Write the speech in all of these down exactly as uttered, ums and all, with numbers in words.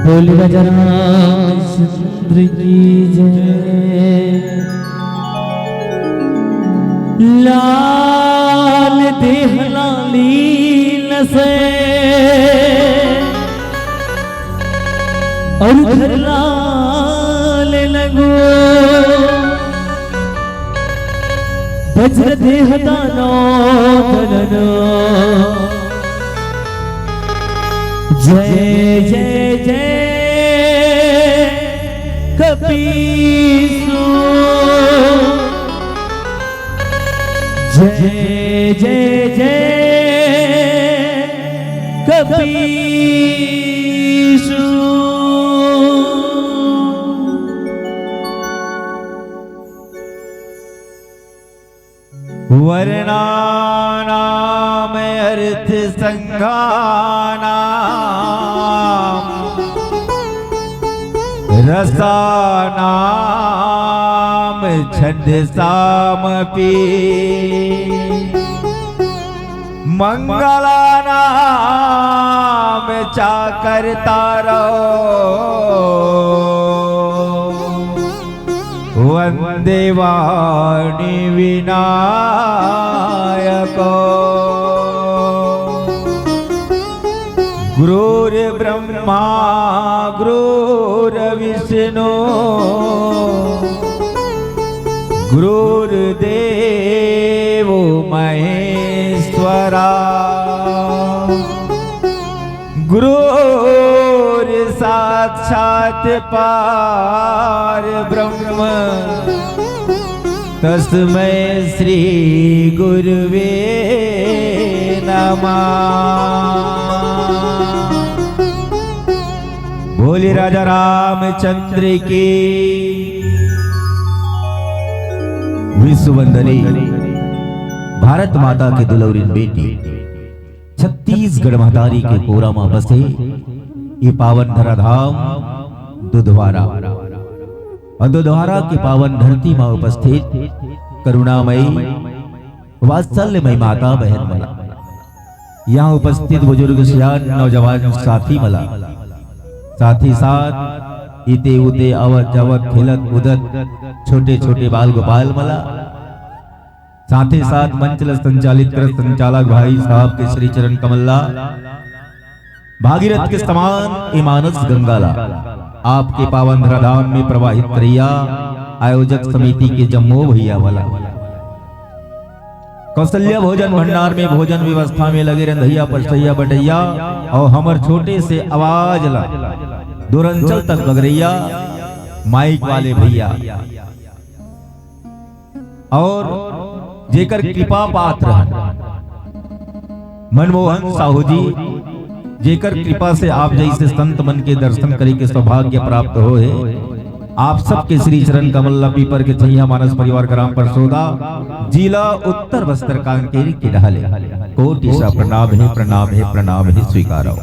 बोल राजा रामचंद्र की जय। लाल देह लाली नसे और घर लाल लगो। वज्र देह दानो दलन। जय जय जय कपीसु। जय जय जय कपीसु। वर्णानाम अर्थ संघानाम रसानाम छंदसामपि मंगलानाम चाकर्तारो वंदे वाणी विनायको। गुरुर्ब्रह्मा गुरुर्विष्णु गुरुर्देवो महेश्वरा। गुरुर्साक्षात् पार ब्रह्म तस्मै श्री गुरुवे नमः। बोले राजा रामचंद्र की। विश्व वंदनी भारत माता के दुलौरिन बेटी, छत्तीसगढ़ महतारी के कोरा म बसे ये पावन धराधाम दुधवारा। अउ दुधवारा के पावन धरती म उपस्थित करुणामयी, वात्सल्यमयी माता बहन मन, यहाँ उपस्थित बुजुर्ग, सियान, नौजवान साथी मन, साथ ही साथ इते उते आवत जावत, खेलत कूदत छोटे छोटे बाल गोपाल मन, साथ ही साथ मंच ल संचालित करत संचालक भाई साहब के श्री चरण कमल ला, भागीरथ के समान ए मानस गंगा ला आपके पावन धराधाम में प्रवाहित करइया आयोजक समिति के जम्मो भैया मन ला, कौशल्या भोजन भंडार में भोजन व्यवस्था में लगे रंधइया, परसइया, बटइया अउ हमर छोटे से आवाज ला दूरांचल तक बगरइया माइक वाले भैया, अउ जेकर कृपा पात्र हन मनमोहन साहू जी, जेकर कृपा से आप जइसे संत मन के दर्शन करे के सौभाग्य प्राप्त होहे, आप सबके श्री चरण कमल ला पीपर के छैया मानस परिवार ग्राम परसोदा, जिला उत्तर बस्तर कांकेर के डहले कोटि सा प्रणाम हे, प्रणाम हे, प्रणाम हे, स्वीकारो।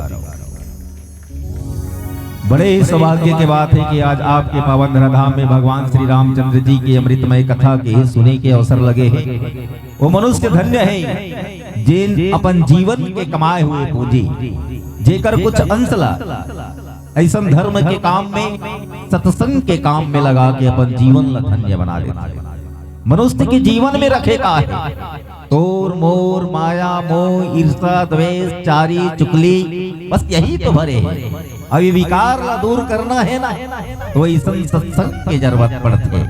बड़े ही सौभाग्य के बात हे कि आज आपके पावन धराधाम में भगवान श्री रामचंद्र जी के अमृतमय कथा के सुने के अवसर लगे हे। वो मनुष्य धन्य हे, जेन अपन जीवन के कमाए हुए पूंजी, जेकर कुछ अंश ला अइसन धर्म के काम में, सत्संग के काम में लगा के अपन जीवन ला धन्य बना लेथे। मनुष्य के जीवन में रखे का हे? तोर, मोर, माया, मोह, ईर्षा, द्वेष, चारी, चुगली, बस यही तो भरे हे। अब ये विकार ला दूर करना हे ना, तो अइसन सत्संग के जरूरत पड़थे।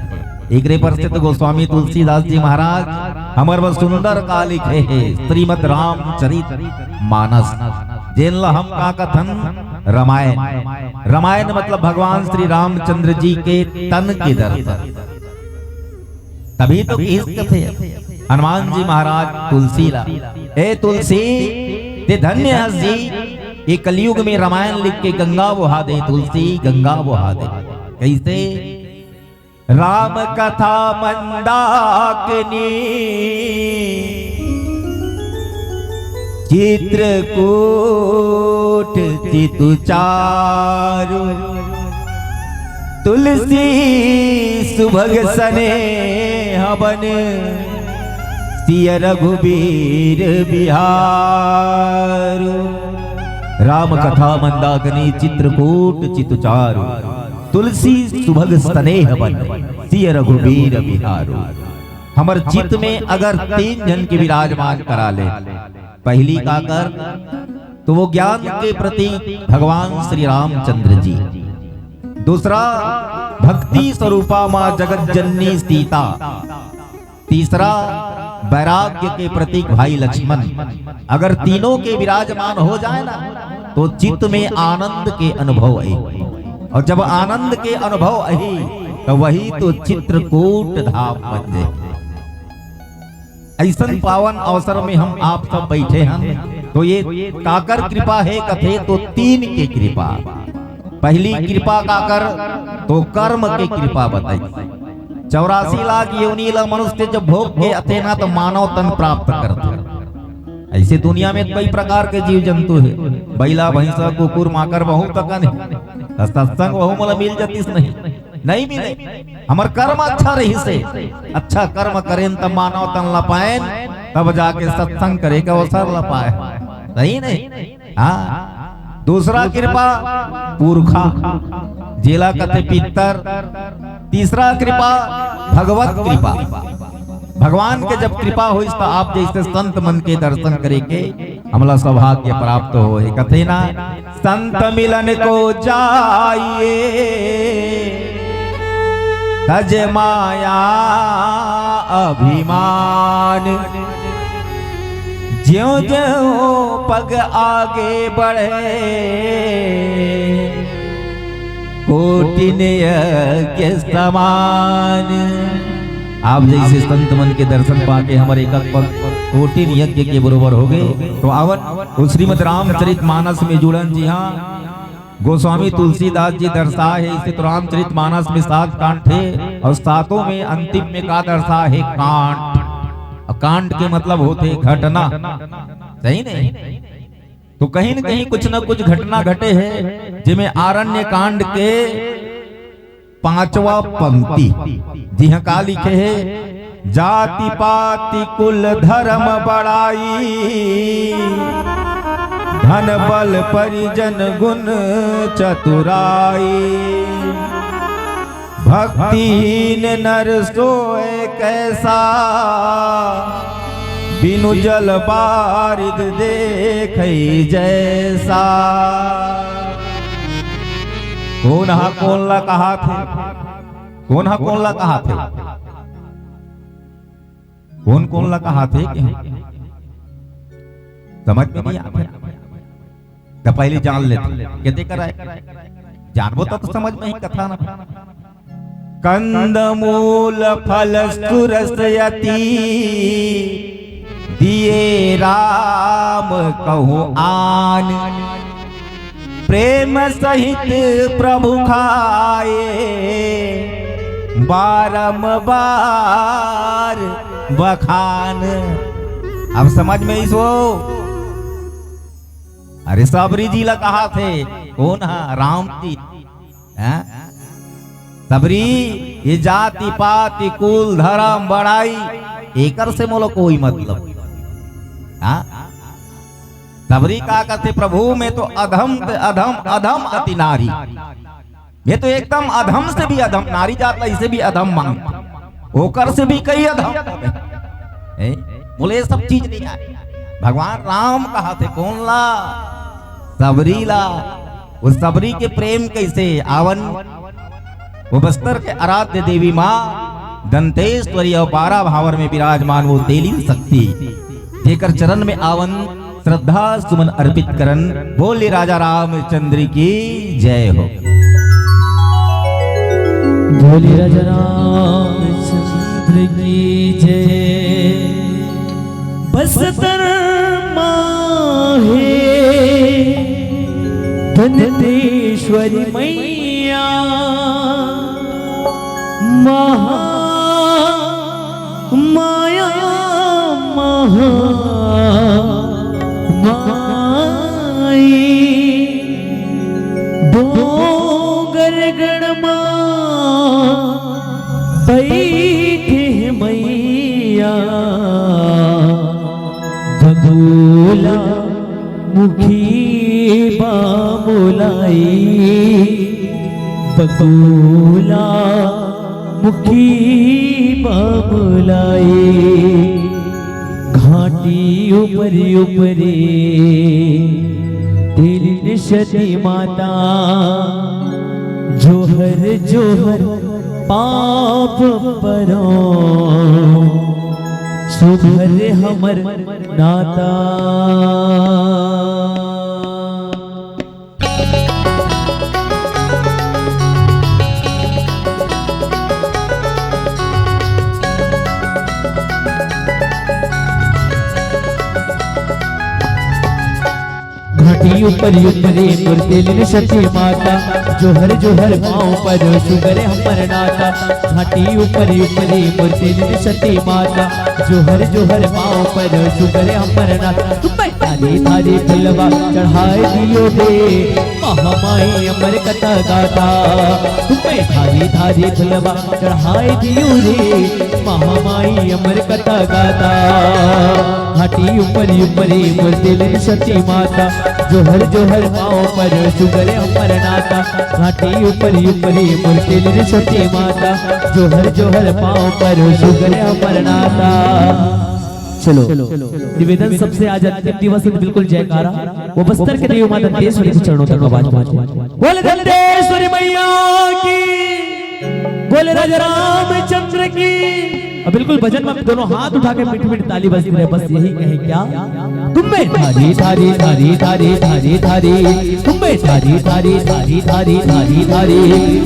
एकरे बर से तो गोस्वामी तुलसीदास जी महाराज हमर बर सुंदर का लिखे हे, श्रीमद् रामचरित मानस, जेन ला हम का कथन, रामायण। रामायण मतलब भगवान श्री रामचंद्र जी के तन के दर्शन। तभी तो किहिस कथे हनुमान जी महाराज तुलसी ला, "ए तुलसी, ते धन्य हस जी, ये कलयुग में रामायण लिख के गंगा बहा दे तुलसी, गंगा बहा दे।" कइसे? राम कथा मंदाकिनी चित्रकूट चितु चारु, तुलसी सुभग सनेह बन सिय रघुबीर बिहारु। राम कथा मंदाकिनी चित्रकूट चितु चारु, तुलसी सुभग सनेह बन सिय रघुबीर बिहारु। हमर चित में अगर तीन झन के विराजमान करा ले, पहली काकर, तो वो ज्ञान के प्रतीक भगवान श्री रामचंद्र जी, दूसरा भक्ति स्वरूपा माँ जगत जननी सीता, तीसरा वैराग्य के प्रतीक भाई लक्ष्मण। अगर तीनों के विराजमान हो जाए ना, तो चित्त में आनंद के अनुभव आई, और जब आनंद के अनुभव आई, तो वही तो चित्रकूट धाम बन जाए। ऐसन पावन अवसर में हम आप सब बैठे हन, तो ये काकर कृपा हे कथे, तो तीन के कृपा। पहली कृपा काकर, तो कर्म के कृपा बताई। चौरासी लाख योनि ला मनुष्य जब भोग के अथे ना, तो मानव तन प्राप्त करथे। ऐसे दुनिया में कई प्रकार के जीव जंतु हे, बैला, भैंसा, कुकुर, माकर बहुत अकन हे। त सत्संग वहू मोला मिल जतिस नहीं, नहीं मिले। हमर कर्म अच्छा रहिसे, अच्छा कर्म करेन त मानव तन ला पाएन, तब जाके सत्संग करे के अवसर ला पाए। सही नहीं? हाँ। दूसरा कृपा पुरखा, जेला कथे पितर। तीसरा कृपा भगवत कृपा। भगवान के जब कृपा होइस त आप जैसे संत मन के दर्शन करे के हमला सौभाग्य प्राप्त होए। कथे ना, संत मिलन को जाइए, तज माया अभिमान। ज्यों ज्यों पग आगे बढ़े, कोटिन यज्ञ समान। आप जैसे संत मन के दर्शन पाके हमर एक एक पग कोटिन यज्ञ के बरोबर होगे। तो आवन, वो श्रीमद् रामचरित मानस में जुड़न जी। हाँ, गोस्वामी तुलसीदास जी दर्शाए हे, इसे तो रामचरित मानस में सात कांड हे, और सातों में अंतिम में का दर्शाए हे? कांड। और कांड के मतलब होथे घटना, सही नहीं? तो कहीं न कहीं कुछ न कुछ घटना घटे हे, जेमे आरण्य कांड के पांचवा पंक्ति, जिहां का लिखे हे, जाति पाति कुल धर्म बड़ाई, धन बल परिजन गुण चतुराई। भक्तिहीन नर सोए कैसा, बिनु जल बारिद देखई जैसा। कोन हा कोन ला कहाथे? कोन हा कोन ला कहाथे? कोन कोन ला कहाथे के समझ में नहीं आथे। त पहले जान लेते, के तेकर आय? जानबो त, त समझ में ही कथा ना। कंदमूल फल सुरस अति, दिए राम कहूँ आन। प्रेम सहित प्रभु खाए, बारंबार बखान। अब समझ में आइस वो? अरे सबरी जी ला कहाथे, कोन हा? राम जी। हैं? सबरी, ये जाति पाति कुल धर्म बड़ाई, एकर से मोला कोई मतलब। हाँ? सबरी का कथे, प्रभु मैं तो अधम, अधम, अधम अति नारी। मैं तो एकदम अधम से भी अधम, नारी जात ला इसे भी अधम मानथंव, ओकर से भी कई अधम। ए, मोला ये सब चीज नहीं आय। भगवान राम कहाथे कोन ला? सबरी ला। वो सबरी के प्रेम कैसे? आवन, वो बस्तर के आराध्य देवी माँ दंतेश्वरी और बारा भावर में विराजमान वो तेली शक्ति, जेकर चरण में आवन, श्रद्धा सुमन अर्पित करन। बोले राजा रामचंद्र की जय हो। बोले राजा रामचंद्र की जय। बस्तर माँ हे दंतेश्वरी मैया, महा माया महा माई। डोंगरगढ़ मा बैठे हे मैया, बगुला मुखी मोलाई बकुला मुखी बाबुलाई। घाटी ऊपरी ऊपरी तेलिन सती माता। जोहर जोहर पाप परो सुधर हमर नाता। घाटी ऊपर ऊपरे मोर तेलिन सती माता। जोहर जोहर पाँव पर सुगरे हमर नाता। घाटी ऊपर ऊपरे मोर तेलिन सती माता। जोहर जोहर पाँव पर सुगरे हमर नाता। तुम्हें थारी थारी फुलवा चढ़ाए दियो रे, महामाई अमर कथा गाथा। तुम्हें थारी थारी फुलवा चढ़ाए दियो रे, महामाई अमर कथा गाथा। घाटी ऊपर ऊपरी मोर तेलिन सती माता। जोहर जोहर पाँव पर सुगरे हमर नाता। घाटी ऊपर ऊपरी मोर तेलिन सती माता। जोहर जोहर पाँव पर सुगरे हमर नाता। चलो, निवेदन सबसे, आज अंतिम दिवस है, बिल्कुल जयकारा। वो बस्तर के देवी माँ दंतेश्वरी के चरणों तक आवाज पहुंचे। बोले दंतेश्वरी मैया की, बोले राजा रामचंद्र की। अब बिल्कुल भजन में दोनों हाथ उठा के मीठी मीठी ताली बजती रहे, बस यही कहे क्या? तुम्हें थारी थारी थारी थारी थारी, तुम्हें थारी थारी थारी थारी थारी थारी,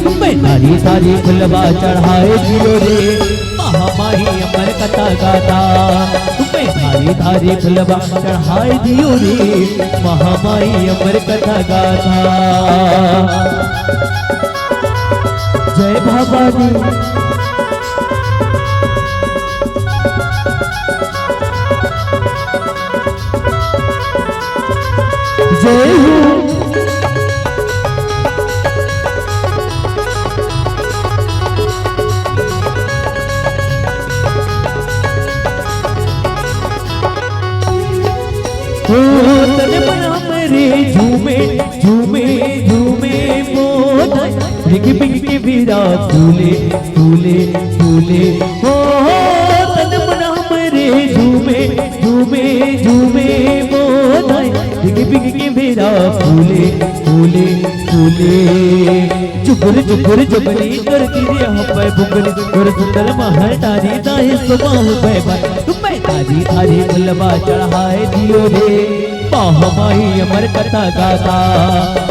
तुम्हें थारी थारी फुलवा चढ़ाए दियो रे, महामाई अमर कथा गाथा। तुम्हें थारी थारी फुलवा चढ़ाए दियो रे, महामाई अमर कथा गाथा। जय भवानी। जय हो। ओ तन मन हमरे झूमे, झूमे, झूमे मोद। रिग बिग के बीरा फूले, फूले, फूले। ओ तन मन हमरे झूमे, झूमे, झूमे मोद। रिग बिग के बीरा फूले, फूले, फूले। चुपुर चुपुर चुपनी कर गिरे हम पे बुकनी। और सुंदर महल टारी दाई सुबह पे बा। तुम्हें थारी थारी फुलवा चढ़ाए दियो रे, महामाई अमर कथा गाथा।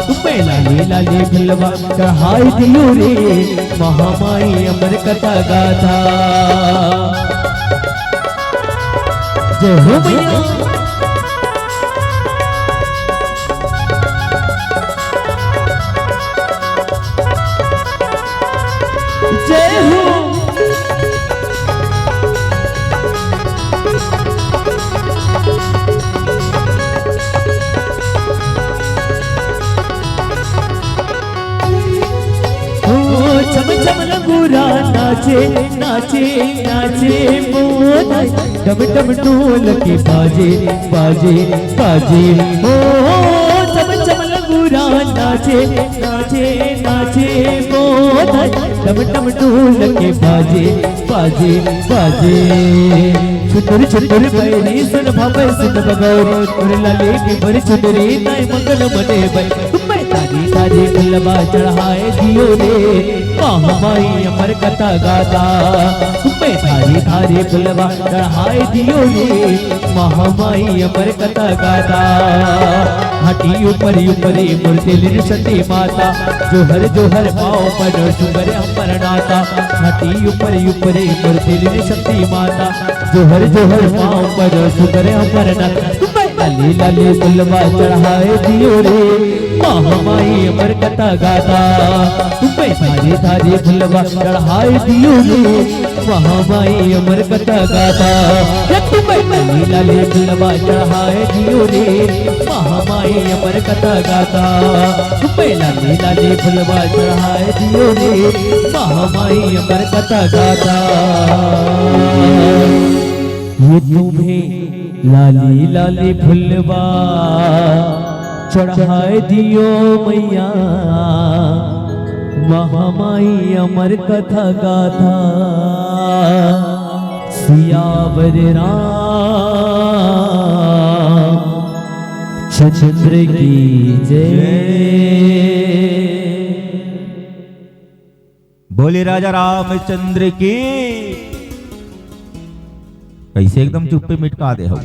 तुम्हें लाली लाली फुलवा चढ़ाए दियो रे, महामाई अमर कथा गाथा। जय हो मैया। जय हो। ओ छम छम लंगूरा नाचे, नाचे, नाचे मोर। डम डम ढोलक बाजे, बाजे, बाजे। ओ छम छम लंगूरा नाचे, नाचे, नाचे मोर। डम डम ढोलक बाजे, बाजे, बाजे। छुटुर छुटुर बैरी सुन भावे सुन बगौरी। और लाले की बड़ी छुटुरी नाय मंगल मने बे। तुम्हें थारी थारी फुलवा चढ़ाए दियो रे, महामाई अमर कथा गाथा। तुम्हें थारी थारी फुलवा चढ़ाए दियो रे, महामाई अमर कथा गाथा। घाटी ऊपरी ऊपरी मोर तेलिन सती माता। जोहर जोहर पाँव पर सुगरे हमर नाता। घाटी ऊपरी ऊपरी मोर तेलिन सती माता। जोहर जोहर पाँव पर सुगरे हमर नाता। लाली लाली फुलवा चढ़ाए दियो रे, महामाई अमर कथा गाथा। तुम्हें थारी थारी फुलवा चढ़ाए दियो रे, महामाई अमर कथा गाथा। ये तुम्हें लाली लाली फुलवा चढ़ाए दियो रे, महामाई अमर कथा गाथा। तुम्हें लाली लाली फुलवा चढ़ाए दियो रे, महामाई अमर कथा गाथा। ये तुम्हें लाली लाली फुलवा चढ़ाए दियो मैया महामाई अमर कथा गाथा। सियावर राम चंद्र की जय। बोले राजा रामचंद्र की। कैसे एकदम चुप्पे मिटका दे हो,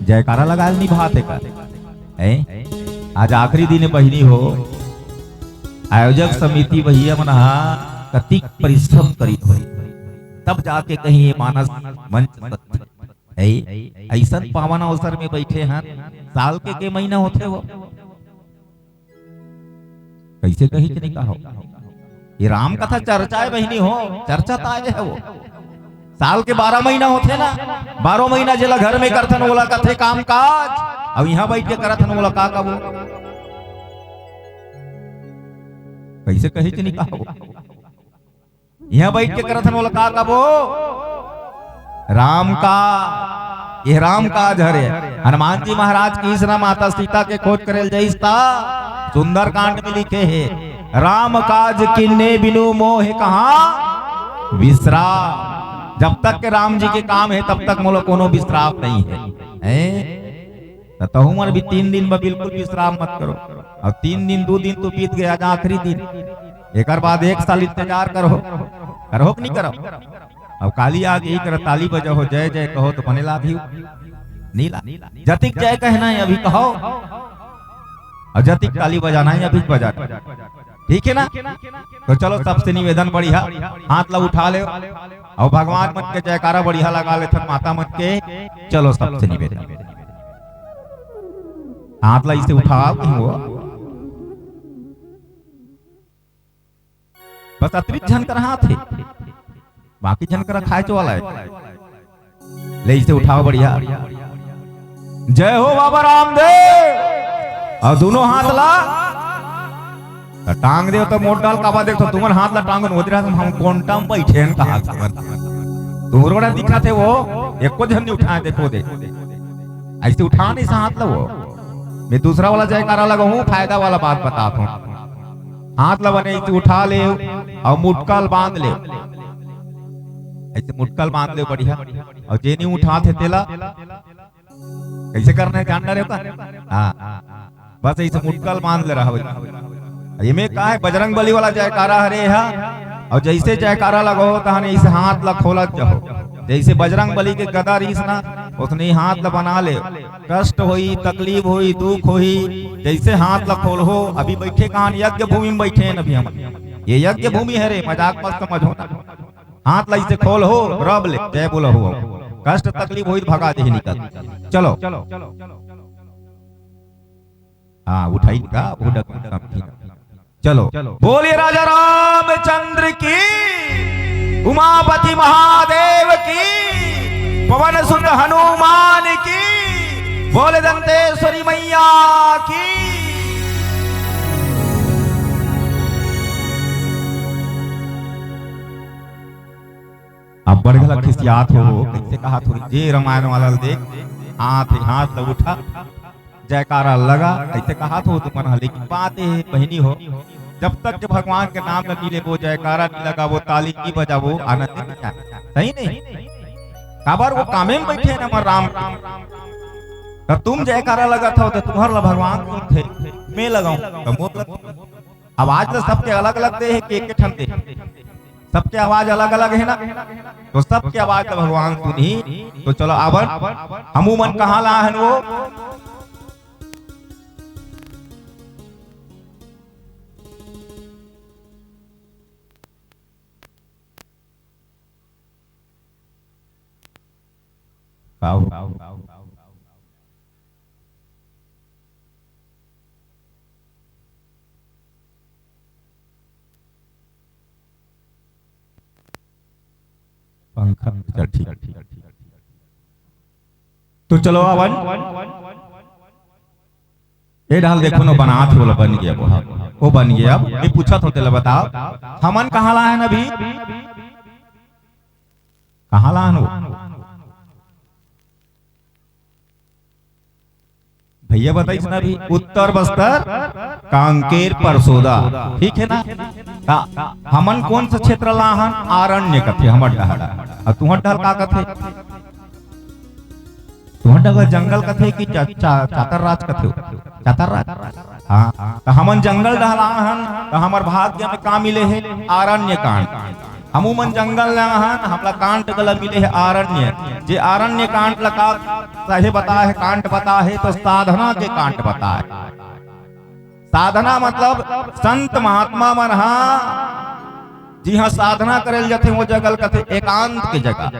जयकारा लगा निभाते का। हैं? आज आखिरी दिन है बहिनी हो, आयोजक समिति भैया मन हा कतिक परिश्रम करी हो, तब जाके कहीं ये मानस मंच है। ऐसन पावन अवसर में बैठे हैं, साल के के महीना होते वो, कैसे कही कि नहीं कहो? ये राम कथा चर्चा है बहिनी हो, चर्चा तो आए है वो। साल के बारह महीना होते ना, बारह महीना जेला घर में करथन ओला कथे काम काज, अब यहाँ बैठ के करथन ओला का कबो? कैसे कही कि नहीं कहो? यहाँ बैठ के करत हन, ओला का कबो? राम का, ये राम काज हरे। हनुमान जी महाराज किहिस ना माता सीता के खोज करेल जइस ता, सुंदरकांड में लिखे हे, "राम काज किन्ने बिनु मोहे कहाँ विश्राम।" जब तक के राम जी के काम है, तब तक मोला कोनो विश्राम नहीं है, हैं? त तहू मन भी तीन दिन में बिल्कुल विश्राम मत करो। अब तीन दिन, दो दिन तो बीत गया, आज आखिरी दिन, एकर बाद एक साल इंतजार करो, करो कि नहीं करो? अब काली आ गई, कर ताली बजाओ, जय जय कहो तो बने ला भी नहीं ला। जतिक जय कहना है अभी कहो, और जतिक ताली बजाना है अभी बजा। ठीक है ना? तो चलो, सबसे निवेदन बढ़िया, हाथ ला उठा ले और भगवान मन के जयकारा बढ़िया लगा लेथन, माता मन के। चलो, सबसे निवेदन, हाथ ला इसे उठाओ कहीं वो। बस अतरिक झन कर हाथ है, बाकी झन कर खाए चो वाला है। ले इसे उठाओ बढ़िया। जय हो बाबा रामदेव। और दोनों हाथ ला त टांग देव तो मोट डाल काबा। देखो तुमन हाथ ला टांगन ओदरा हम कोंटा में बैठे हैं कहा तुमन। तुमरो ना दिखा थे वो, एको झन नहीं उठाए, देखो दे। ऐसे उठा नहीं सा हाथ ला वो। मैं दूसरा वाला जयकारा लगाऊं, फायदा वाला बात बताता हूँ। हाथ ला बने ऐसे उठा ले और मुटकल बांध ले, ऐसे मुटकल बांध ले बढ़िया। और जे नहीं उठा थे तेला कैसे करना है, जानना रहे का? हाँ, बस ऐसे मुटकल बांध ले रहा भाई। ये में का है, बजरंग बली वाला जयकारा हरे हा। और जैसे जयकारा लगाओ, तहने इसे हाथ ला खोलत जाओ, जैसे बजरंग बली के गदा रहीस ना, उसने हाथ ला बना ले। कष्ट होई, तकलीफ होई, दुख होई, जैसे हाथ ला खोल हो। अभी बैठे कहाँ, यज्ञ भूमि में बैठे हैं अभी हम। ये यज्ञ भूमि है रे, मजाक मत समझो ना। हाथ ला इसे खोल हो, रब ले जय बोला हो। कष्ट तकलीफ होई, भगा दे निकल। चलो। हाँ, उठाई का, वो डग-, डग-, चलो, बोलिए राजा रामचंद्र की, उमापति महादेव की, पवन सुत हनुमान की, बोले दंतेश्वरी मैया की। अब बड़ घला खिसियात हो, कैसे कहा थोड़ी जे रामायण वाला देख, हाथ, हाथ लग उठा, जयकारा लगा, ऐसे कहा तो तुमन ह, लेकिन बात ये है बहिनी हो, जब तक के भगवान के नाम ल नी लेबो, जयकारा नी लगाबो, ताली नी बजाबो, आनंद नहीं आए। सही नहीं? काबर वो कामे में बैठे हैं हमर राम के। तो तुम जयकारा लगात हो तो तुम्हार ला भगवान सुनथे, मैं लगाऊं तो मोर लग। आवाज तो सबके अलग-अलग दे हे, के, के ठन दे हे। सबके आवाज अलग-अलग हे ना, तो सबके आवाज तो भगवान सुनही। तो चलो आवन, हमू मन कहाँ ला हन वो? का हो? पंखा, अच्छा, ठीक। तो चलो, आवन। ए डाल देखो ना, बनात हो, बन गया वो, हाँ। वो बन गया। अब मैं पूछा था, तेला बताओ, हमन कहाँ ला हन अभी? कहाँ ला हन वो? भैया बताइस ना अभी, उत्तर बस्तर, कांकेर, परसोदा, ठीक है ना? हाँ, हमन कौन सा क्षेत्र ला हन? आरण्य कथे हमर डहर। अउ तुहर डहर का कथे? तुहर डहर जंगल कथे कि चा-, चा-, चातर राज कथे? चातर राज। हाँ, त हमन जंगल डहर ला हन, त हमर भाग्य में का मिले हे? आरण्य कांड। हमू मन जंगल ले आहन, हमला कांड गला मिले हे आरण्य। जे आरण्य कांड ला का कहे बताए हे, कांड बताए हे, तो साधना के कांड बताए। साधना मतलब संत महात्मा मन हा जिहां साधना करे ल जाथे, वो जगह ल कथे एकांत के जगह।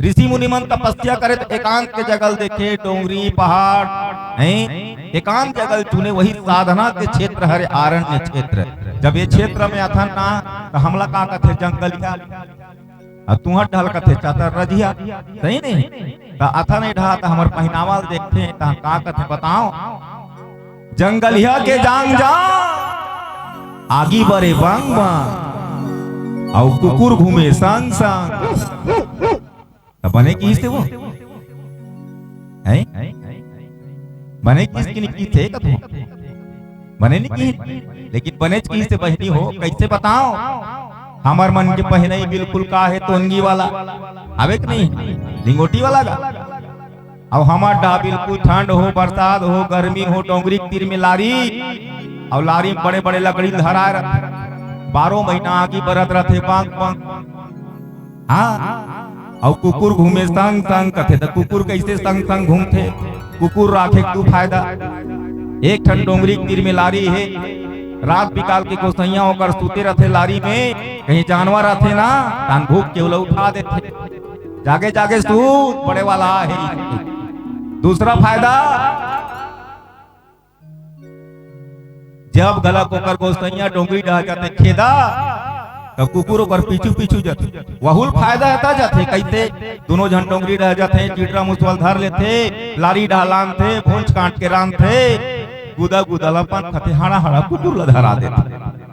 ऋषि मुनि मन तपस्या करे त एकांत के जगह ल देखे, डोंगरी, पहाड़, हैं, एकांत जगह ल चुने, वही साधना के क्षेत्र हरे आरण्य क्षेत्र। जब ये क्षेत्र में अथन ना, त हमला का कथे? जंगलिया। अउ तुहर डहर कथे चातर रजिया, सही नहीं? त अथन ए डहर त हमर पहिनावा ल देखथे, त का कथे बताओ? जंगलिया के जांग जांग, आगी बरे बंग बंग, अउ कुकुर घूमे संग संग। त बने किहिस ते वो? हैं? बने किहिस कि नहीं किहिस ते कथो? बने नहीं किहिस, लेकिन बनेच किहिस ते बहिनी हो, कइसे बताओ? हमर मन के पहिनई बिल्कुल का हे, तोनगी वाला, हवे कि नहीं? लिंगोटी वाला गा। अउ हमर डहर बिल्कुल ठंड हो, बरसात हो, गर्मी हो, डोंगरी के तीर में लारी, अउ लारी में बड़े-बड़े लकड़ी धराए रथे, बारह महीना आगी बरत रथे, बंग, बंग। हाँ, अउ कुकुर घूमे संग संग कथे, त कुकुर कइसे संग संग घूमथे? कुकुर राखे के दू फायदा, एक ठन डोंगरी के तीर में लारी हे, रात बिकाल के गोसइया ओकर सुते रथे लारी में, कहीं जानवर आथे ना, तहान भूख के ओला उठा देथे। जागे जागे सूत पड़े वाला हे। दूसरा फायदा, जब घलक ओकर गोसइया डोंगरी डहर जाथे खेदा, तब कुकुर ओकर पीछू पीछू जाथे। वहू ल फायदा हे त जाथे। कइसे? दूनों झन डोंगरी डहर जाथे, चिटरा मुसवा ल धर लेथे, लारी डहर लानथे, भोंज काट के रांधथे, गुदा गुदा ल अपन खाथे, हाड़ा हाड़ा कुकुर ल धरा देथे।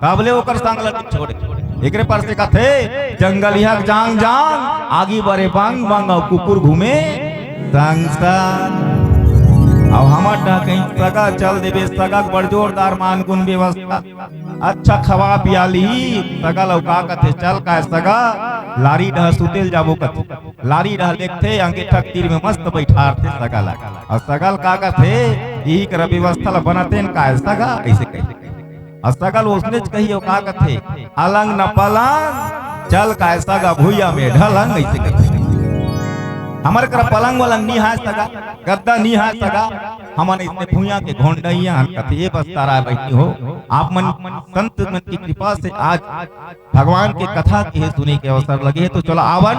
तब ले ओकर संग ल नइ छोड़े। एकरे पर से कथे, जंगलिया के जांग जांग, आगी बरे बंग बंग, अउ कुकुर घूमे संग संग। अउ हमर डहर कहीं सगा चल देबे, सगा के बड़ जोरदार मान गुन व्यवस्था, अच्छा खवा पिया लिही सगा ल। अउ का कथे, चल काय सगा, लारी डहर सुते ल जाबो कथे। लारी डहर देखथे, अंगीठा के तीर में मस्त बइठारथे सगा ल। अउ सगा ल का कथे, इही कर व्यवस्था ल बनातेन काय सगा, अइसे कहिथे। अउ सगा ल ओसनेच कही, अउ का कथे, अलंग न पलंग, चल काय सगा भुइया में ढलंग, अइसे कथे। हमर करा पलंग वलंग नी हाय सगा, गद्दा नी हाय सगा, हमन अइसने भुइया के घोंडइया हन कथे। ए बस्तर आय बहिनी हो, आप मन संत मन की कृपा से आज भगवान के कथा के सुने के अवसर लगे हे। तो चलो आवन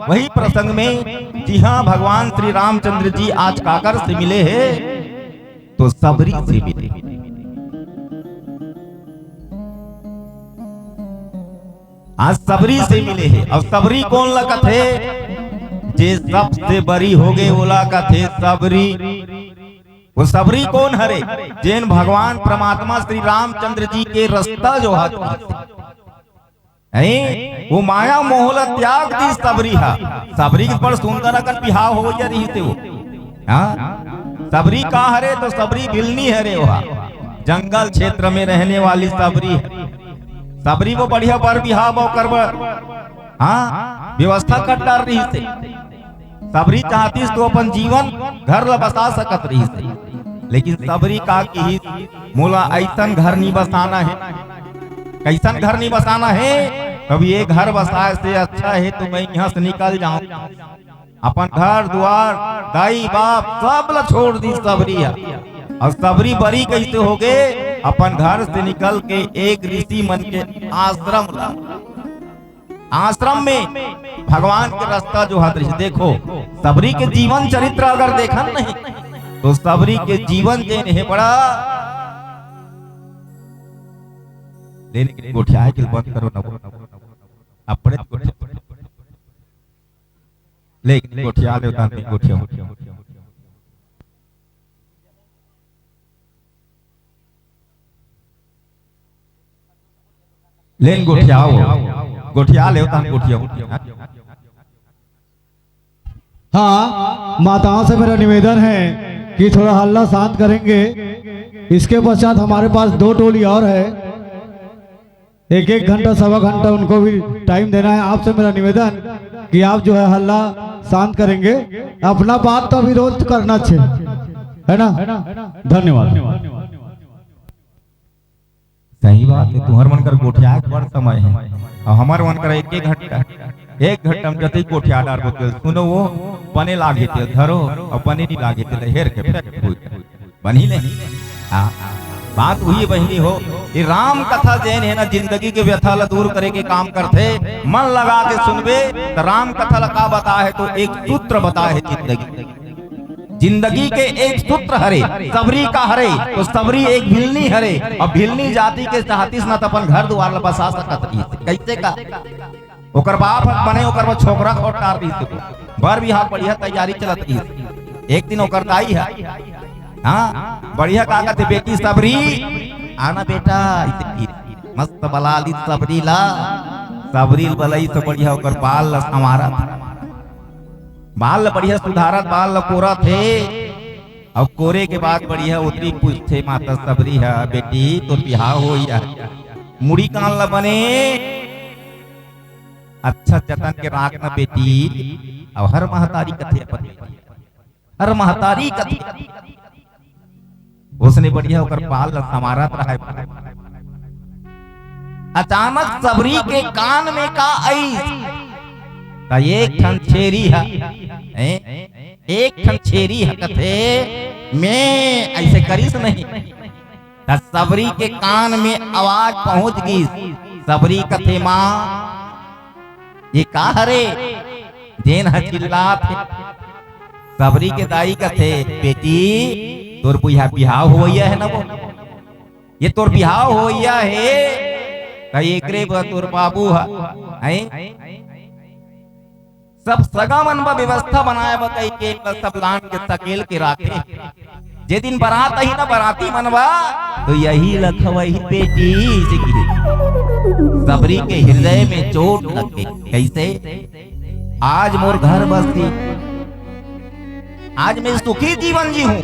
वही प्रसंग में, जी हाँ, भगवान श्री रामचंद्र जी आज काकर से मिले हे, तो सबरी से मिले। आज सबरी से मिले हे। अउ सबरी कोन ला कथे? जे सबसे बरी होगे, ओला कथे सबरी। वो सबरी कोन हरे? जेन भगवान परमात्मा श्री रामचंद्र जी के रस्ता जोहत हे। वो माया मोह ला त्याग दिस सबरी हा। सबरी के बड़ सुंदर अकन बिहाव हो जा रहिस हे वो। हाँ? सबरी का हरे? तो सबरी भिलनी हरे, ओहा जंगल क्षेत्र में रहने वाली सबरी हरे। सबरी वो बढ़िया बर बिहाव ओकर बर, हाँ, व्यवस्था कर डार रहिस हे। सबरी चाहतिस तो अपन जीवन घर ला बसा सकत रहिस हे, लेकिन सबरी का किहिस, मोला अइसन घर नी बसाना हे। कइसन घर नी बसाना हे? कभी ये घर बसाए से अच्छा हे तो मैं इहाँ से निकल जाऊं। अपन घर दुआर, दाई बाप, सब ला छोड़ दिस सबरी हा। अउ सबरी बरी कइसे होगे? अपन घर से निकल के एक ऋषि मन के आश्रम ला, आश्रम में भगवान के रस्ता जोहत रहिस। देखो, सबरी के जीवन चरित्र अगर देखन नहीं, तो सबरी के जीवन जेन हे बड़ा, लेकिन गोठियाए के बंद करो ना, अपने गोठिया, लेकिन गोठिया ले उतार नहीं गोठिया। लेन गोठियाओ, गोठिया ले उतार गोठिया। हाँ, माताओं से मेरा निवेदन है, कि थोड़ा हल्ला शांत करेंगे। इसके पश्चात हमारे पास दो टोली और है, एक एक घंटा, सवा घंटा उनको भी टाइम देना है। आपसे मेरा निवेदन कि आप जो है हल्ला शांत करेंगे, अपना बात तो अभी रोज करना चाहिए, है ना? धन्यवाद। सही बात है, तुहर मन कर गोठियाए के बड़ समय है, अउ हमर मन कर एक एक घंटा, एक घंटा में जतई गोठिया डारबो तेल, सुनो वो बने लागे तेल धरो, अउ बने नहीं लागे तेल हेर के फेंक दो। बनी ले। हाँ, बात हुई बहिनी हो, ये राम कथा जेन है ना, जिंदगी के व्यथा ला दूर करे के काम करथे। मन लगा के सुनबे तो राम कथा ला का बता है, तो एक सूत्र बता है जिंदगी जिंदगी के एक सूत्र हरे, सबरी का हरे, तो सबरी एक भिलनी हरे, अउ भिलनी जाति के चाहतिस ना त अपन घर दुवार ला बसा सकत रहिस। कइसे का? ओकर बाप ह बने, ओकर बर छोकरा खोज डार दिस। बर बिहाव बढ़िया तैयारी चलत रहिस। एक दिन ओकर दाई ह, हाँ, बढ़िया का कथे, "बेटी सबरी, आना बेटा," अइसे कहिस। मस्त बला लिस सबरी ला, सबरी ल बलइस त बढ़िया ओकर बाल ला संवारत बाल ल बढ़िया सुधारत, बाल ल कोरत हे। अउ कोरे के बाद बढ़िया ओतरी पूछथे माता सबरी ह, "बेटी, तोर बिहाव होई हे, मुड़ी कान ल बने अच्छा जतन के राख न बेटी।" अउ हर महतारी कथे अपन बेटी, हर महतारी कथे। ओसने बढ़िया ओकर बाल ल संवारत रहय। अचानक सबरी के कान में का आइस? त एक ठन छेरी ह, हैं? एक ठन छेरी ह कथे, "मैं," अइसे करिस नहीं। त सबरी के कान में आवाज पहुंच गिस। सबरी कथे, "माँ, ये का हरे?" जेन ह चिल्लात हे। सबरी के दाई कथे, "बेटी, तोर बिहा-, बिहाव होवइया हे ना वो? ये तोर बिहाव होवइया हे, त एकरे बर तोर बाबू ह, हैं? सब सगा मन बर व्यवस्था बनाए बर कहिके एला सब लान के सकेल के राखे। जे दिन बरात आही ना बराती मन बर, तो यही ल खवही बेटी," अइसे कहिस। सबरी के हृदय में चोट लग गे। कइसे? आज मोर घर बसही, आज मैं सुखी जीवन जीहूं,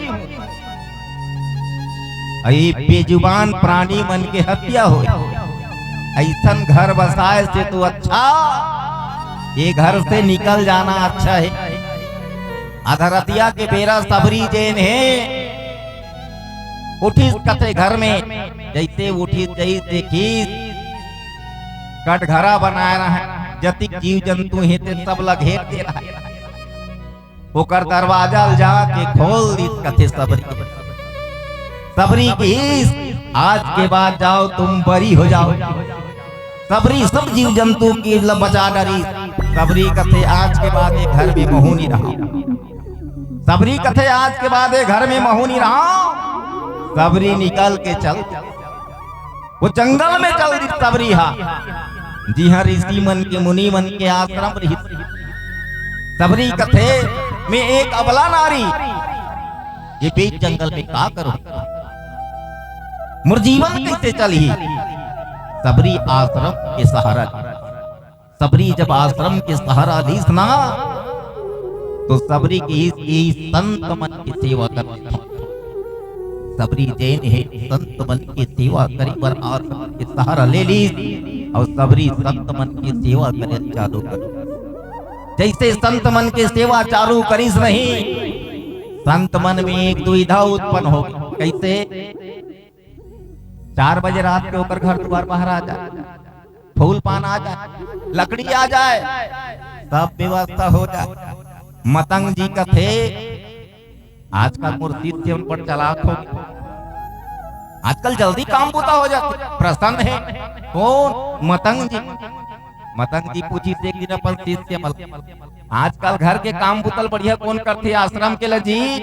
अउ ये बेजुबान प्राणी मन के हत्या होय, अइसन घर बसाए से तो अच्छा ये घर से निकल जाना अच्छा हे। आधा रतिया के बेरा सबरी जेन हे, उठिस कथे घर में, जइसे उठिस जइस देखिस, कटघरा बनाए रहय, जतिक जीव जंतु हे ते सब ला घेर दे रहय। ओकर दरवाजा ल जाके खोल दिस कथे सबरी। सबरी कहिस, "आज के बाद जाओ तुम बरी हो जाओ।" सबरी सब जीव जंतु के ल बचा डरिस। सबरी कथे, "आज के बाद ये घर में महूं नी रहंव।" सबरी कथे, "आज के बाद ये घर में महूं नी रहंव।" सबरी निकल के चल वो जंगल में चल दिस सबरी हा, जिहां ऋषि मन के, मुनि मन के आश्रम रहिस। सबरी कथे, "मैं एक अबला नारी, ये बीच जंगल में का करूं? मोर जीवन कइसे चलही?" सबरी आश्रम के सहारा ली। सबरी जब आश्रम के सहारा लीस ना, तो सबरी कहिस, "ये संत मन के सेवा कर।" सबरी जेन हे, संत मन के सेवा करे बर आश्रम के सहारा ले लीस, अउ सबरी संत मन के सेवा करे चालू कर। जइसे संत मन के सेवा चालू करिस नहीं, संत मन में एक दुविधा उत्पन्न हो गे। कइसे? चार बजे रात के ओकर घर दुवार बाहर आ जाय, फूल पान आ जाय, लकड़ी आ जाय, सब व्यवस्था हो जाय। मतंग जी कथे, "आजकल मोर शिष्य मन बड़ चालाक हो गे, आजकल जल्दी काम बूता हो जाथे।" प्रसन्न हे। कोन? मतंग जी। मतंग जी पूछिस एक दिन अपन शिष्य मन, "आजकल घर के काम बूता ल बढ़िया कोन करथे आश्रम के ल जी?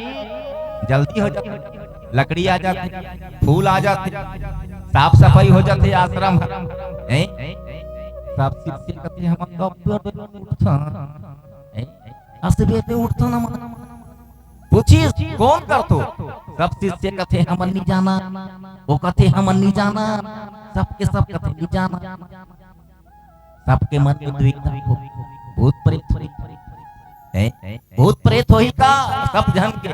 जल्दी हो जाथे, लकड़ी आ जाथे, फूल आ जाथे, साफ सफाई हो जाथे आश्रम ह।" हैं? सब शिष्य कथे, "हमन तो अब्बे उठथन, हैं? असबे ते उठथन हमन।" पूछिस, "कोन करथो?" सब शिष्य कथे, "हमन नी जाना।" वो कथे, "हमन नी जाना।" सबके सब कथे, "नी जाना।" सबके मन में दुविधा हो, भूत प्रेत होही। हैं? भूत प्रेत होही का? सब झन के।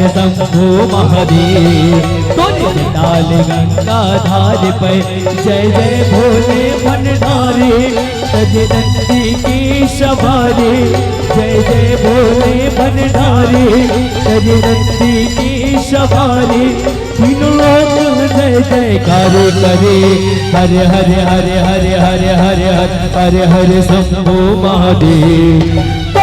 शंभो महादेव। तोरे ताल गंगा धार पे जय जय भोले भंडारी। तज नंदी की सवारी जय जय भोले भंडारी। तज नंदी की सवारी तीनों लोग जय जयकार करे। हरे हरे हरे हरे हरे हरे हरे हरे हरे शंभो महादेव।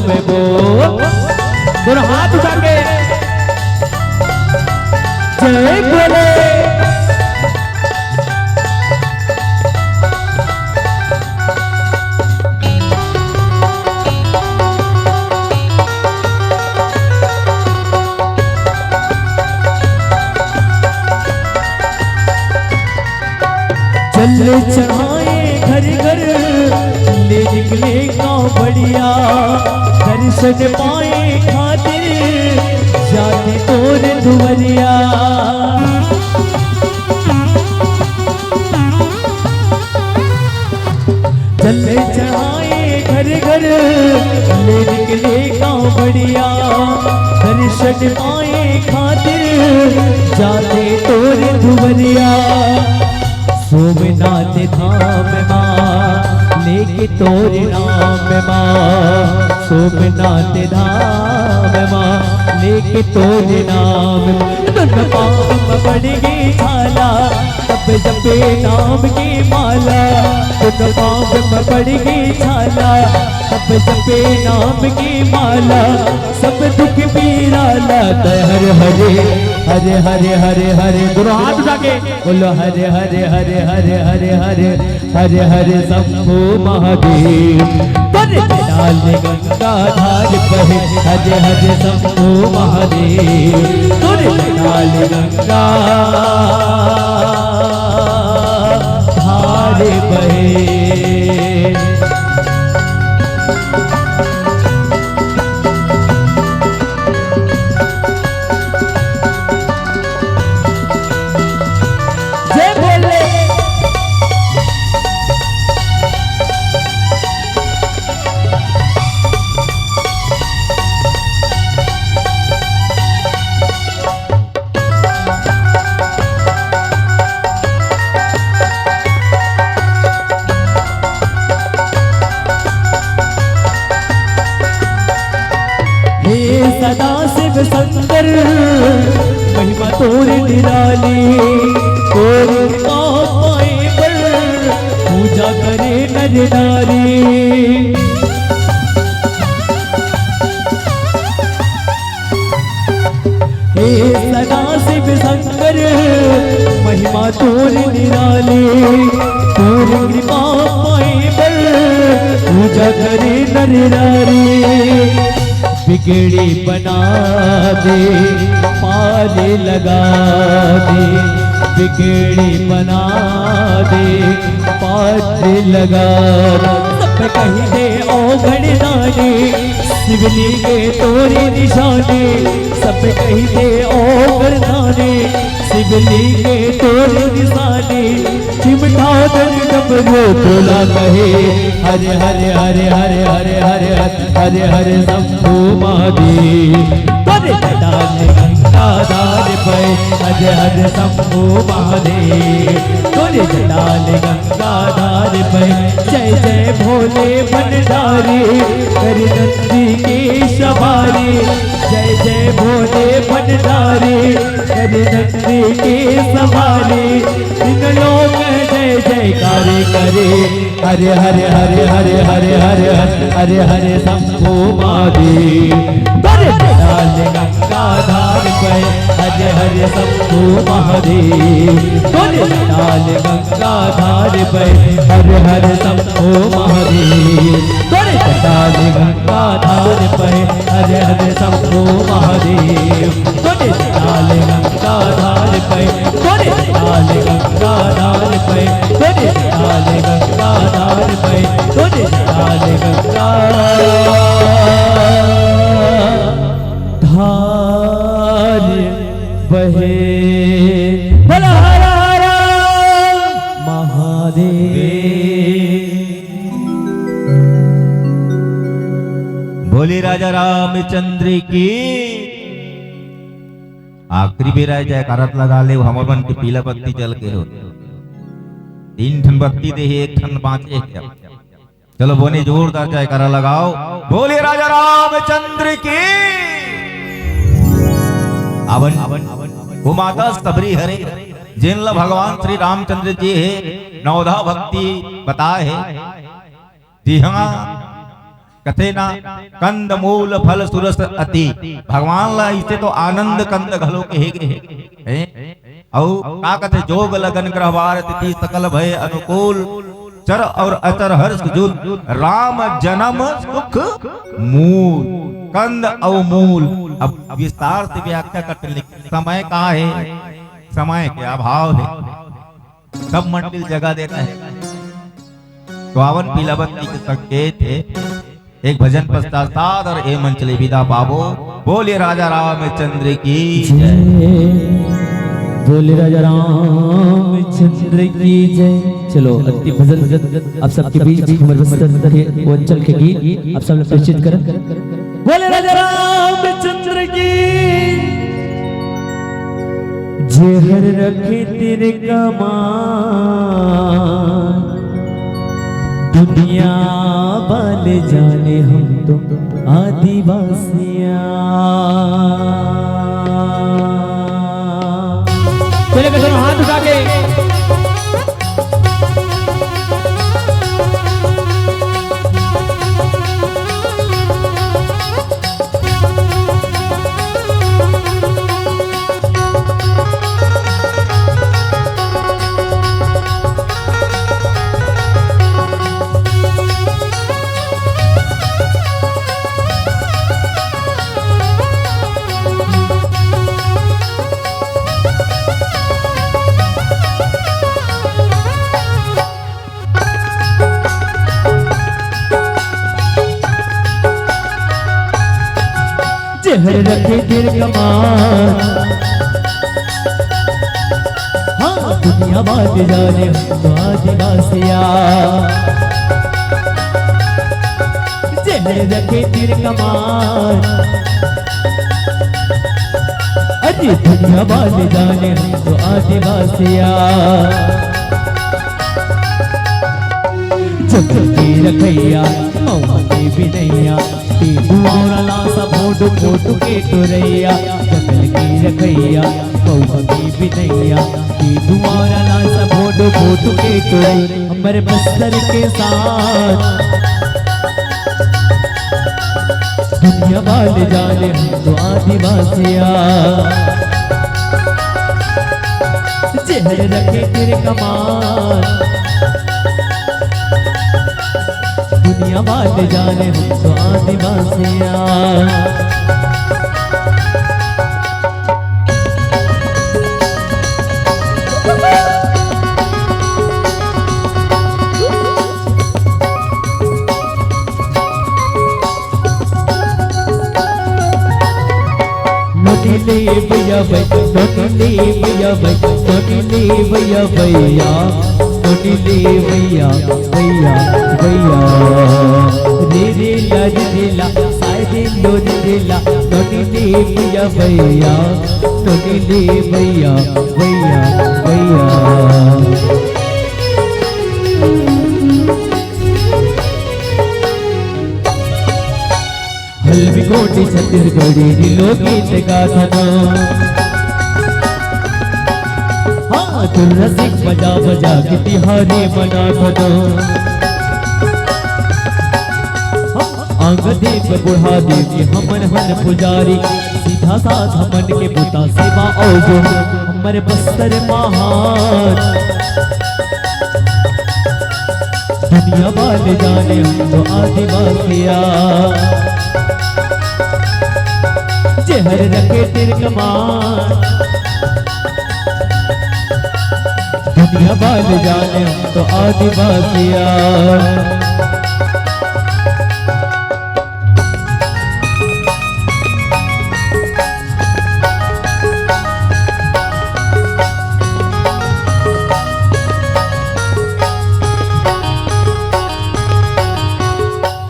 में बोल। दोनों हाथ उठा के जय बोले। जल चढ़ाए घर घर, ले निकले कांवड़िया। दर्शन पाए खातिर, जाते तोर दुवरिया। जल चढ़ाए घर घर, ले निकले कांवड़िया। दर्शन पाए खातिर, जाते तोर दुवरिया। सोमनाथ धाम माँ, लेके तोर नाम माँ। सोमनाथ धाम माँ, लेके तोर नाम। दोनों पाँव में पड़ गे छाला, सब जपे नाम के माला। दोनों पाँव में पड़ गे छाला, सब जपे नाम के माला। सब दुख पीरा लाता हर हरे, हरे हरे हरे हरे। दोनों हाथ उठा के बोलो हरे हरे हरे हरे हरे हरे हरे हरे शंभो महादेव। तोरे डाल गंगा धार बहे, हरे हरे शंभो महादेव। तोरे डाल गंगा धार बहे। जय भोले। हे सदा शिव शंकर, महिमा तोर निराली। तोर कृपा पाए बर, पूजा करे नर नारी। हे सदा शिव शंकर, महिमा तोर निराली। तोर कृपा पाए बर, पूजा करे नर नारी। बिगड़ी बना दे, पार लगा दे। बिगड़ी बना दे, पार लगा दे। सब कहि दे ओ गणदानी, शिवलिंग तोरी निशानी। सब कहि दे ओ गणदानी, शिवलिंग तोरी निशानी। चिमटा दर डमरू तोला कहे, हरे हरे हरे हरे हरे हरे हरे हरे हरे शंभो महादेव। तोरे जटा ले गंगाधार बहे, हरे हरे शंभो महादेव। तोरे जटा ले गंगाधार बहे। जय जय भोले भंडारी, कर नंदी के सवारी। जय जय भोले भंडारी, कर नंदी के सवारी। तीन लोक जय जयकार करे। हरे हरे हरे हरे हरे हरे हरे हरे हरे शंभो महादेव। तोरे डाल गंगाधार पे, हरे हरे शंभो महादेव। तोरे डाल गंगाधार पे, हरे हरे शंभो महादेव। तोरे डाल गंगाधार पे, हरे हरे शंभो महादेव। तोरे डाल गंगाधार पे, तोरे डाल गंगाधार पे, तोरे डाल गंगाधार पे, तोरे डाल गंगाधार बहे। बोला हर हर महादेव। बोले राजा रामचंद्र की। आखिरी बेरा जयकारत लगा ले, हमर मन के पीला बत्ती जल के हो। तीन ठन बत्ती दे हे, एक ठन बांचे हे। चलो बोने जोरदार जयकारा लगाओ, बोले राजा रामचंद्र की। अवन वो माता सबरी हरे, जेन ला भगवान श्री रामचंद्र जी हे नवधा भक्ति बताए हे। जी हाँ, कथे ना, कंद मूल फल सुरस अति। भगवान ला इसे तो आनंद कंद घलो कहे गे हे, हैं? अउ का कथे, जोग लगन ग्रहवार तिथि सकल भय अनुकूल, चर और अचर हर्ष जूल, राम जन्म सुख मूल। कंद अउ मूल, अब विस्तार से व्याख्या करते, लेकिन समय का हे, समय के अभाव हे, सब मंडिल जगा देना हे। तो आवन पीला बत्ती के संकेत हे। एक भजन पश्चात सादर ए मंच ले विदा पाबो। बोले राजा रामचंद्र की जय। बोले राजा रामचंद्र की जय। चलो, अति भजन आप सबके बीच हमारे बस्तर के वो अंचल के गीत आप सब लोग प्रस्तुत करें। बोले राजा रामचंद्र की। जेहर रखे तेरे कमान, दुनिया वाले जाने हम तो आदिवासियां। चलेगा दोनों हाथ उठा के। जेहर रखे तेरे कमान, हाँ, दुनिया वाले जाने हम तो आदिवासिया। जेहर रखे तेरे कमान, अरे दुनिया वाले जाने हम तो आदिवासिया। जंगल के रखैया, मऊहा के बिनैया, तेंदुआ और लासा भोंडू भोंडू के टोरैया। जंगल के रखैया, मऊहा के बिनैया, तेंदुआ और लासा भोंडू भोंडू के टोरैया। हमर बस्तर के साथ दुनिया वाले जाने हम तो आदिवासिया। जेहर रखे तेरे कमान, दुनिया वाले जाने हम तो आदिवासिया। नोनी ले भैया भै, नोनी ले भैया भै, नोनी ले भैया भैया, नोनी ले भैया भैया भैया। रे रे ला रे रे ला, साय रे लो रे रे ला, नोनी ले भैया भैया, नोनी ले भैया भैया भैया। हल्बी गोंडी छत्तीसगढ़ी नी लोकगीत गाथन। हाँ, तुर्रा सिंह बजा बजा के तिहारी मनाथन। हाँ, आंग देव बुढ़ा देव के हमन हन पुजारी, सीधा साधा मन के बुता सेवा अउ जो हमर बस्तर महान। दुनिया वाले जाने हम तो आदिवासिया। जेहर रखे तेरे कमान, दुनिया वाले जाने हम तो आदिवासिया।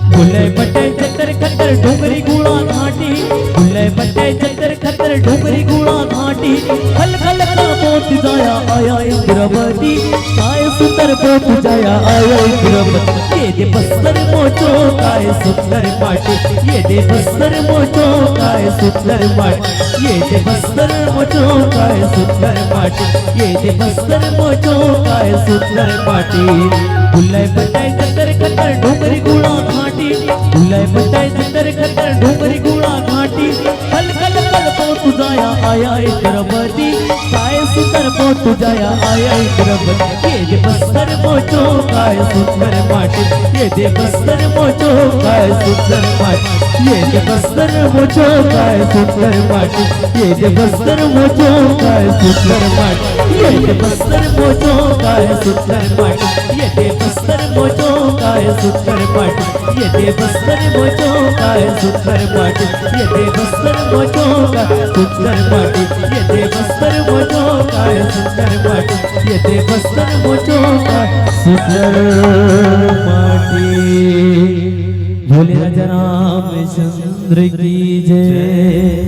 बुलय बटे जतर खतर डोंगरी गुड़ा घाटी, बुलय बटे जतर खतर डोंगरी गुड़ा घाटी, खल खल का तुझाया आया इंद्रवती, काय सुंदर वो तुझाया आया इंद्रवती। ये दे बस्तर मोचो काय सुंदर माटी, ये दे बस्तर मोचो काय सुंदर माटी, ये दे बस्तर मोचो काय सुंदर माटी, ये दे बस्तर मोचो काय सुंदर माटी। बुलाय बताय जतर खतर डोंगरी गुड़ा घाटी, बुलाय बताय जतर खतर डोंगरी गुड़ा घाटी। कल कल कल वो तुझाया आया इंद्रवती, काय सुंदर वो तुझाया आया इंद्रवती। ये दे बस्तर मोचो काय सुंदर माटी, ये दे बस्तर मोचो काय सुंदर माटी, ये दे बस्तर मोचो काय सुंदर माटी, ये दे बस्तर मोचो काय सुंदर माटी, ये दे बस्तर मोचो काय सुंदर माटी, ये दे बस्तर मोचो काय सुंदर माटी, ये दे बस्तर मोचो काय सुंदर माटी, ये दे बस्तर मोचो काय सुंदर माटी, ये दे बस्तर मोचो काय सुंदर माटी, ये दे बस्तर मोचो काय सुंदर माटी। भोले राजा रामचंद्र की जय।